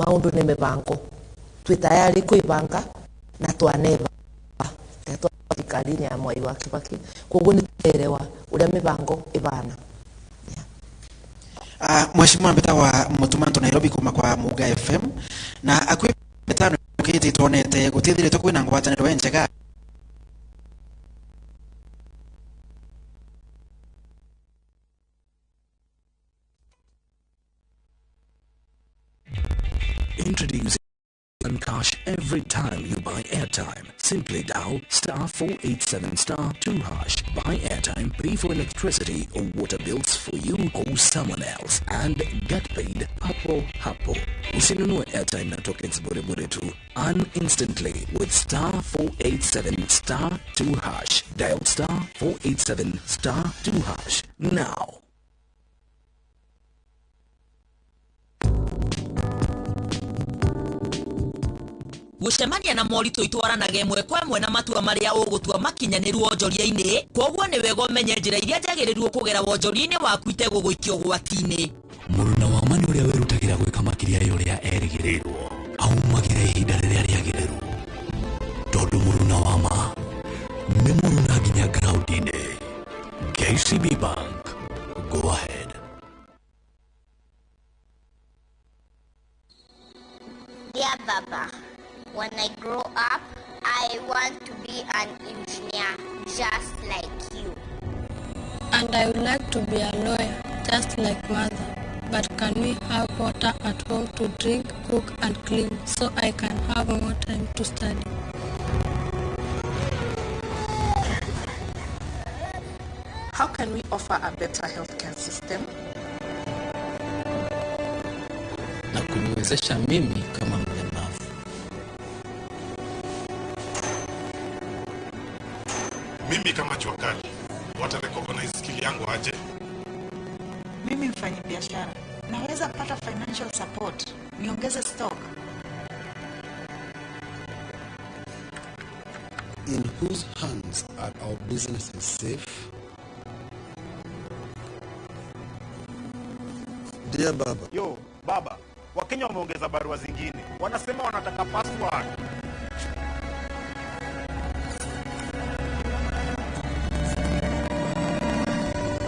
Maundu nĩ mĩbango, twĩ tayari kwĩbanga na twaneba thirikari-inĩ ya Mwai wa Kibaki, koguo nĩ tũrerewa ũrĩa mĩbango ĩbana. Mheshimiwa mbetagwa Mutumanto Nairobi kuma kwa Muga FM na akwi betano kiti tuonete gutithiritwe kwina ngwataniro enjega. Introducing cash every time you buy airtime. Simply dial star 487 star 2 hash. Buy airtime, pay for electricity or water bills for you or someone else, and get paid papo hapo. Usinunue airtime na tokens bure bure tu. Earn instantly with star 487 star 2 hash. Dial star 487 star 2 hash now. Gucemania na moritũ itwaranaga ĩmwe kwa ĩmwe na matua marĩa ũgũtua makinyanĩru wonjoria-inĩ. Koguo nĩ wega ũmenye njĩra iria njagĩrĩru ũkũgera wonjoria-inĩ waku itegũgũikia ũgwati-inĩ. Mũruna wa ma nĩ ũrĩa wĩrutagĩra gwĩka makĩria ya ũrĩa erĩgĩrĩirwo, aumagĩra ihinda rĩrĩa rĩagĩrĩru, tondũ mũruna wa ma nĩ mũruna nginya ground-inĩ. KCB Bank, go ahead. Dear Baba, when I grow up, I want to be an engineer just like you. And I would like to be a lawyer, just like mother. But can we have water at home to drink, cook, and clean so I can have more time to study? How can we offer a better healthcare system? Na kuniwezesha mimi kama mlemavu. Mimi kama jua kali, wata recognize skill yangu aje? Mimi mfanyi biashara, naweza pata financial support, niongeze stock? In whose hands are our businesses safe? Dear Baba, Yo, baba, Wakenya wameongeza barua zingine, wanasema wanataka password.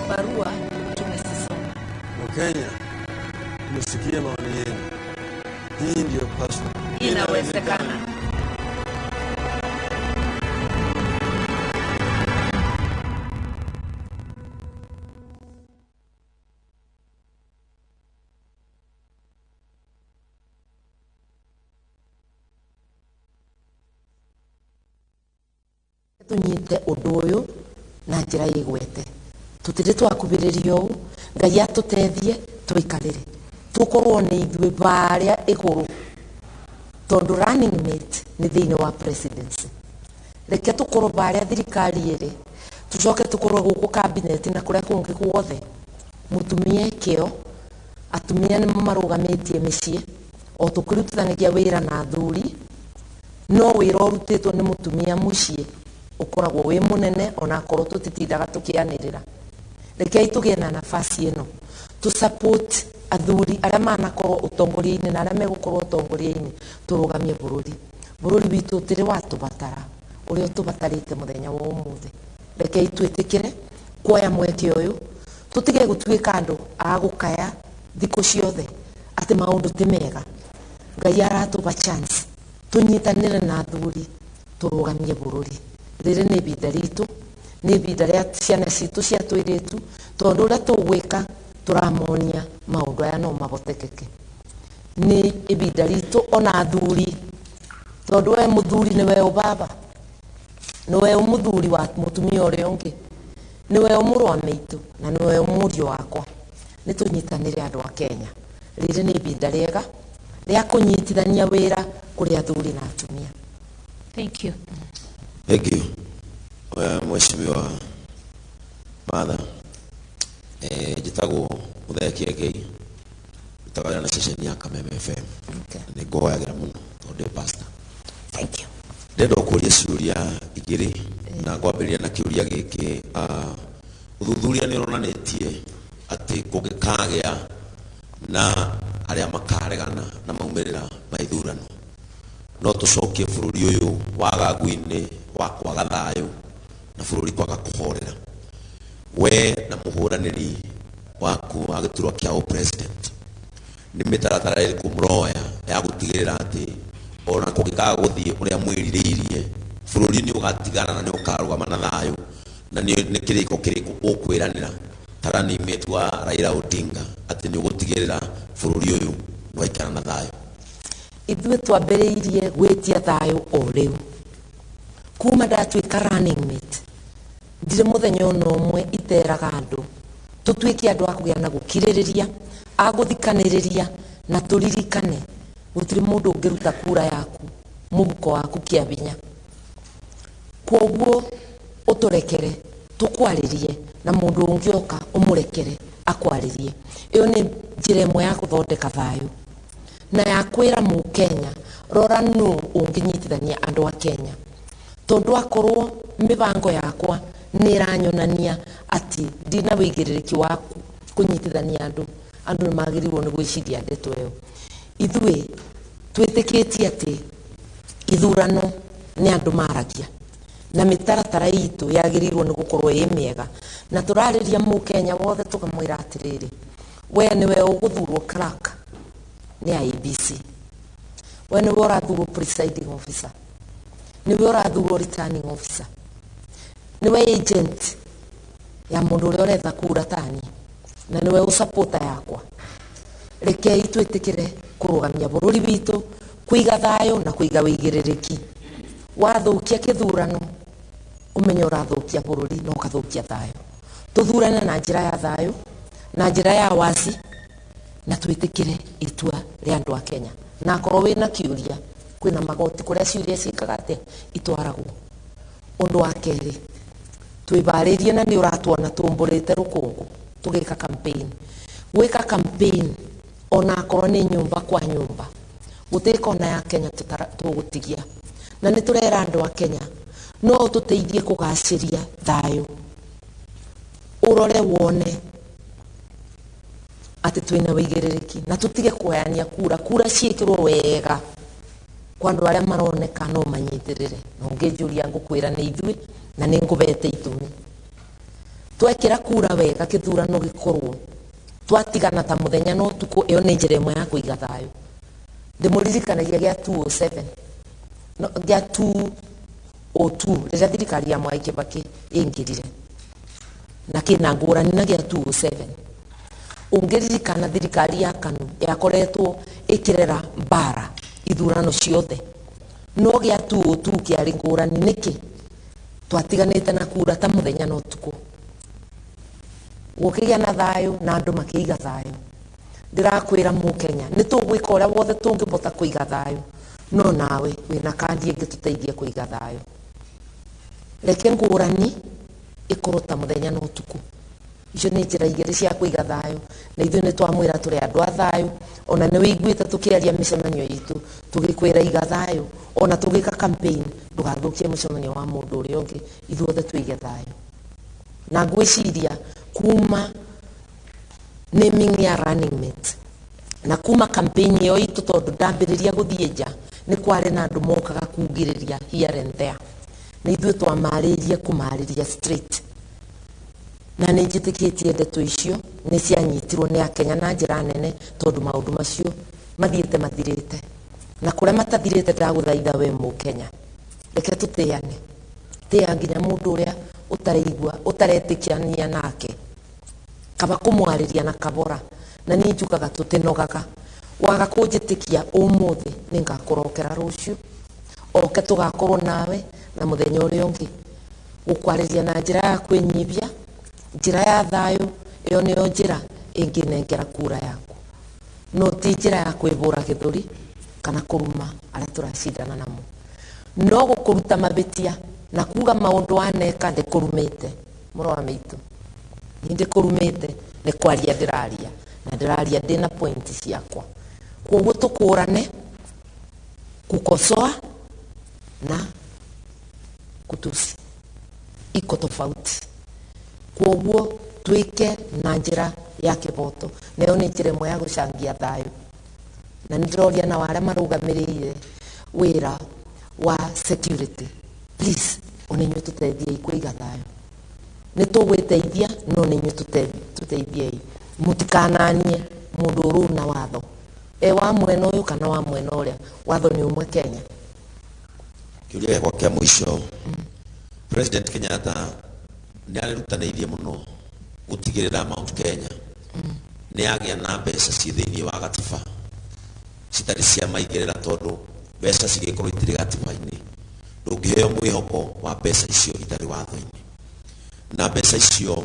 Barua tumezisoma. Wakenya, tumesikia maoni yenu. Hii ndiyo password. Inawezekana. Tũnyite ũndũ ũyũ na njĩra ĩgwete, tũtirĩ twakubĩrĩria ũũ. Ngai atũteithie tũikarĩre, tũkorwo nĩ ithuĩ barĩa igũrũ, tondũ running mate nĩ thĩinĩ wa presidency. Reke tũkorwo barĩa thirikari ĩrĩ, tũcoke tũkorwo gũkũ cabinet na kũrĩa kũngĩ guothe. Mũtumia kĩo, atumia nĩmo marũgamĩtie mĩciĩ o tũkĩrutithanagia wĩra na athuri, no wĩra ũrutĩtwo nĩ mũtumia mũciĩ ũkoragwo wĩ mũnene, onakorwo tũtitindaga tũkĩanĩrĩra. Rekei tũgĩe na nafasi ĩno tũ support athuri arĩa manakorwo ũtongoria-inĩ na arĩa megũkorwo ũtongoria-inĩ, tũrũgamie bũrũri. Bũrũri witũ ũtirĩ watũbatara ũrĩa ũtũbatarĩte mũthenya wa ũmũthĩ. Rekei twĩtĩkĩre kuoya mweke ũyũ, tũtige gũtuĩka andũ a gũkaya thikũ ciothe atĩ maũndũ ti mega. Ngai aratũba chance tũnyitanĩre na athuri, tũrũgamie bũrũri. Rĩrĩ nĩ ibinda ritũ, nĩ ibinda rĩa ciana citũ cia tũirĩtu, tondũ ũrĩa tũgwĩka tũramonia maũndũ aya no mahotekeke. Nĩ ibinda ritũ ona athuri, tondũ we mũthuri nĩwe ũbaba, nĩwe mũthuri wa mũtumia ũrĩa ũngĩ, nĩwe mũrũ wa maitũ na nĩwe mũriũ wakwa. Nĩ tũnyitanĩre andũ a Kenya. Rĩrĩ nĩ ibinda rĩega rĩa kũnyitithania wĩra kũrĩ athuri na atumia. Thank you. Thank you. Mheshimiwa Martha, njĩtagwo Mũthee Kĩengei, ndutaga wĩra na ceceni ya Kameme FM. Nĩ ngoyagĩra mũno tondũ ndĩ pastor. Thank you. Ndĩrenda gũkũria ciũria igĩrĩ na ngwambĩrĩria na kĩũria gĩkĩ. Ũthuthuria nĩ ũronanĩtie atĩ kũngĩkagĩa na Arĩa makaregana na maumĩrĩra ma ithurano no tũcokie bũrũri ũyũ wagagu-inĩ wa kwaga thayũ na bũrũri kwaga kũhorera. We na mũhũranĩri waku wa gĩturwa kĩa president, nĩ mĩtaratara ĩrĩkũ mũroya ya gũtigĩrĩra atĩ ona kũngĩkaga gũthiĩ ũrĩa mwĩrirĩirie, bũrũri nĩ ũgatigana na nĩ ũkarũgama na thayũ, na nĩ kĩrĩko kĩrĩkũ ũkwĩranĩra ta running mate wa Raila Odinga atĩ nĩ ũgũtigĩrĩra bũrũri ũyũ nĩ waikara na thayũ? Ithuĩ twambĩrĩirie gwĩtia thayũ o rĩu. Kuma ndatuĩka running mate, ndirĩ mũthenya ona ũmwe iteraga andũ tũtuĩke andũ a kũgĩa na gũkirĩrĩria, a gũthikanĩrĩria, na tũririkane gũtirĩ mũndũ ũngĩruta kura yaku mũhuko waku kĩa hinya. Kwoguo ũtũrekere tũkwarĩrie, na mũndũ ũngĩoka ũmũrekere akwarĩrie. Ĩyo nĩ njĩra ĩmwe ya gũthondeka thayũ na ya kwĩra mũkenya, rora nũ ũngĩnyitithania andũ a Kenya, tondũ akorwo mĩbango yakwa nĩ ĩranyonania atĩ ndina wĩigĩrĩrĩki wa kũnyitithania andũ, andũ nĩ magĩrĩirwo nĩ gwĩciria ndeto ĩyo. Ithuĩ twĩtĩkĩtie atĩ ithurano nĩ andũ maragia, na mĩtaratara itũ yagĩrĩirwo nĩ gũkorwo ĩ mĩega, na tũrarĩria mũkenya wothe tũkamwĩra atĩrĩrĩ, we nĩwe ũgũthurwo clerk nĩ IEBC, we nĩwe ũrathurwo presiding officer, nĩwe ũrathurwo returning officer, nĩwe agent ya mũndũ ũrĩa ũretha kura tani, na nĩwe ũsapota yakwa. Rekei twĩtĩkĩre kũrũgamia bũrũri witũ, kũiga thayũ na kũiga wĩigĩrĩrĩki. Wathũkia kĩthurano, ũmenye ũrathũkia bũrũri na ũkathũkia thayũ. Tũthurane na njĩra ya thayũ na njĩra ya waci, na twĩtĩkĩre itua rĩa andũ a Kenya. Na akorwo wĩna kĩũria, kwĩna magoti kũrĩa ciũria ciĩkaga atĩa, itwaragwo. Ũndũ wa kerĩ, twĩbarĩrie na nĩ ũratuona tũmbũrĩte rũkũngũ tũgĩka campaign. Gwĩka campaign ona akorwo nĩ nyũmba kwa nyũmba, gũtirĩ kona ya Kenya tũgũtigia, na nĩ tũrera andũ a Kenya no tũteithie kũgacĩria thayũ. Ũrore wone atĩ twĩna wĩigĩrĩrĩki, na tũtige kũgayania kura. Kura ciĩkĩrwo wega kwa andũ arĩa maroneka no manyitĩrĩre, na ũngĩnjũria ngũkwĩra nĩ ithuĩ, na nĩ ngũbete itũmi. Twekĩra kura wega kĩthurano gĩkorwo twatigana ta mũthenya na ũtukũ, ĩyo nĩ njĩra ĩmwe ya kũiga thayũ. Ndĩmũririkanagia gĩa 207, no, gĩa 202 rĩrĩa thirikari ya Mwai Kibaki ĩingĩrire, na kĩna ngũrani na gĩa 207. Ũngĩririkana thirikari ya KANU yakoretwo ĩkĩrera mbara ithurano ciothe, no gĩa 202 kĩarĩ ngũrani. Nĩkĩ? Twatiganĩte na kura ta mũthenya na ũtukũ, gũkĩgĩa na thayũ na andũ makĩiga thayũ. Ndĩrakwĩra mũkenya, nĩ tũgwĩka ũrĩa wothe tũngĩbota kũiga thayũ, no nawe wĩna kandi ĩngĩtũteithia kũiga thayũ. Reke ngũrani ĩkorwo ta mũthenya na ũtukũ. Icio nĩ njĩra igĩrĩ cia kũiga thayũ, na ithuĩ nĩ twamwĩra tũrĩ andũ a thayũ. Ona nĩ wĩiguĩte tũkĩaria mĩcemanio itũ tũgĩkwĩra iga thayũ, ona tũgĩka campaign ndũgathũkie mũcemanio wa mũndũ ũrĩa ũngĩ, ithuothe tũige thayũ. Na ngwĩciria kuma naming ya running mate na kuma campaign ĩyo itũ, tondũ ndambĩrĩria gũthiĩ nja nĩ kwarĩ na andũ mokaga kugĩrĩria here and there, na ithuĩ twamarĩirie kũmarĩria straight, na nĩ njĩtĩkĩtie ndeto icio nĩ cianyitirwo nĩ akenya na njĩra nene, tondũ maũndũ macio mathiĩte mathirĩte, na kũrĩa matathirĩte ndagũthaitha we mũkenya, reke tũtĩane, tĩa nginya mũndũ ũrĩa ũtaraigua ũtaretĩkania nake, kaba kũmwarĩria na kabora. Na niĩ njugaga tũtinogaga, waga kũnjĩtĩkia ũmũthĩ nĩ ngakũrokera rũciũ, oke tũgakorwo nawe na mũthenya ũrĩa ũngĩ gũkwarĩria na njĩra ya kwĩnyibia, njĩra ya thayũ. Ĩyo nĩyo njĩra ĩngĩnengera kura yaku, no ti njĩra ya kwĩbũra gĩthũri kana kũruma arĩa tũracindana namo, no gũkũruta mabĩtia na kuga maũndũ waneka. Ndĩkũrumĩte, mũro wa mĩitũ, niĩ ndĩkũrumĩte, nĩ kwaria ndĩraria, na ndĩraria ndĩna point ciakwa. Koguo tũkũrane kukosoa na kutusi iko tofauti. Koguo twĩke na njĩra ya kĩboto, nayo nĩ njĩra ĩmwe ya gũcangia thayũ. Na nĩ ndĩroria nao arĩa marũgamĩrĩire wĩra wa security, please, ona inyuĩ tũteithiei kũiga thayũ. Nĩ tũgwĩteithia, no nĩ inyuĩ tũteithiei, mũtikananie mũndũ ũrũ na watho e wa mwena ũyũ kana wa mwena ũrĩa. Watho nĩ ũmwe Kenya. Kĩũria gĩakwa kĩa mũico, President Kenyatta nĩ arerutanĩirie mũno gũtigĩrĩra Mount Kenya nĩ yagĩa na mbeca ciĩ thĩinĩ wa gatiba citarĩ cia maigĩrĩra, tondũ mbeca cigĩkorwo itirĩ gatiba-inĩ, ndũngĩheo mwĩhoko wa mbeca icio itarĩ watho-inĩ. Na mbeca icio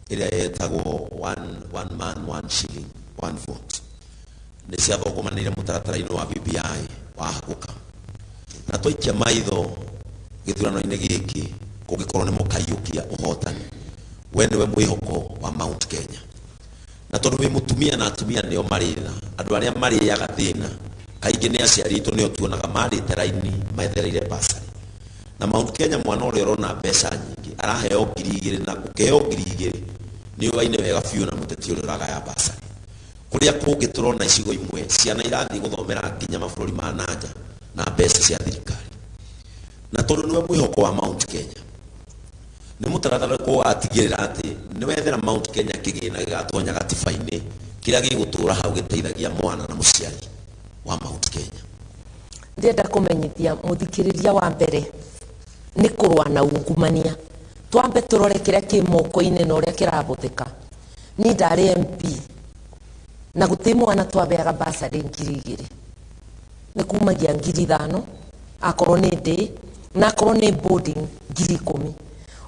ĩrĩa yetagwo one man one shilling one vote nĩ ciathũkũmanĩire mũtaratara-inĩ wa BBI wahagũka. Na twaikia maitho gĩthurano-inĩ gĩkĩ, kũngĩkorwo nĩ mũkaiyũkia ũhotani, we nĩwe mwĩhoko wa Mount Kenya. Na tondũ wĩ mũtumia na atumia nĩo marĩ tha, andũ arĩa marĩaga thĩna kaingĩ nĩ aciari aitũ, nĩo tuonaga marĩte raini methereire basarĩ. Na Mount Kenya, mwana ũrĩa ũrona mbeca nyingĩ araheo 2000, na ũkĩheo 2000 nĩ ũgaine wega biũ na mũteti ũrĩa ũragaya basarĩ. Kũrĩa kũngĩ tũrona icigo imwe ciana irathiĩ gũthomera nginya mabũrũri ma nanja na mbeca cia thirikari. Na tondũ nĩwe mwĩhoko wa Mount Kenya, nĩ mũtaratara ũrĩkũ ũgatigĩrĩra atĩ nĩ wethera Mount Kenya kĩgĩna gĩgatonya gatiba-inĩ kĩrĩa gĩgũtũra hau gĩteithagia mwana na mũciari wa Mount Kenya? Ndĩrenda kũmenyithia mũthikĩrĩria, wa mbere nĩ kũrũa na ungumania. Twambe tũrore kĩrĩa kĩ moko-inĩ na ũrĩa kĩrahũthĩka. Niĩ ndarĩ MP na gũtĩ mwana twabeaga basarĩ 2000, nĩ kumagia 5000 akorwo nĩ ndĩ na akorwo nĩ boarding 10,000.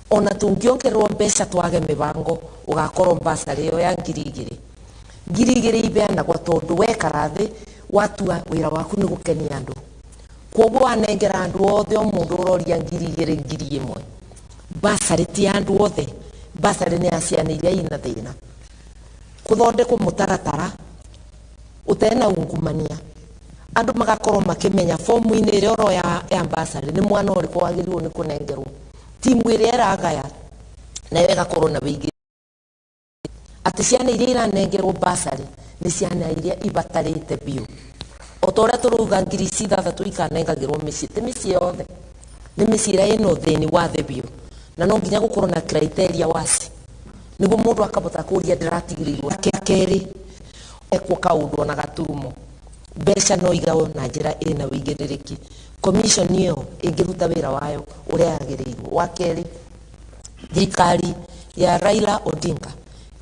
Ona tũngĩongererwo mbeca twage mĩbango, ũgakorwo basarĩ ĩyo ya 2000. 2000 ibeanagwo tondũ wekara thĩ watua wĩra waku nĩ gũkenia andũ, koguo wanengera andũ othe, o mũndũ ũroria 2000, 1000. Basarĩ ti ya andũ othe, basarĩ nĩ ya ciana iria ina thĩna. Kũthondekwo mũtaratara ũtena ungumania, andũ magakorwo makĩmenya fomu-inĩ ĩrĩa ũroya ya basarĩ nĩ mwana ũrĩkũ wagĩrĩirwo nĩ kũnengerwo. Timu ĩrĩa ĩragaya nayo ĩgakorwo na wĩigĩrĩrĩki atĩ ciana iria iranengerwo basarĩ nĩ ciana iria ibatarĩte biũ. O ta ũrĩa tũrauga 6000 ikanengagĩrwo mĩciĩ, ti mĩciĩ yothe, nĩ mĩciĩ ĩrĩa ĩna ũthĩni wa thĩ biũ. Na no nginya gũkorwo na criteria wasi nĩguo mũndũ akabota kũria ndĩratigĩrĩirwo. Kerĩ, ekwo kaũndũ ona gaturumo, mbeca no igawo na njĩra ĩna wĩigĩrĩrĩki, commission ĩyo ĩngĩruta wĩra wayo ũrĩa yagĩrĩirwo. Wa kerĩ, thirikari ya Raila Odinga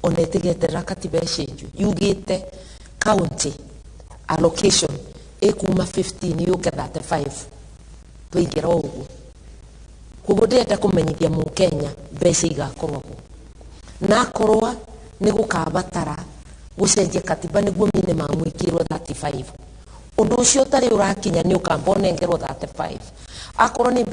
ona ĩtigeterera katiba ĩcenjio, yugĩte county allocation ĩkuma 15 yũke 35 twaingĩra o ũguo. Koguo ndĩrenda kũmenyithia mũkenya mbeca igakorwo ho, na akorwo nĩ gũkabatara gũcenjia katiba nĩguo minimum ĩkĩrwo 35, ũndũ ũcio ũtarĩ ũrakinya nĩ ũkamba ũnengerwo 35 akorwo nĩ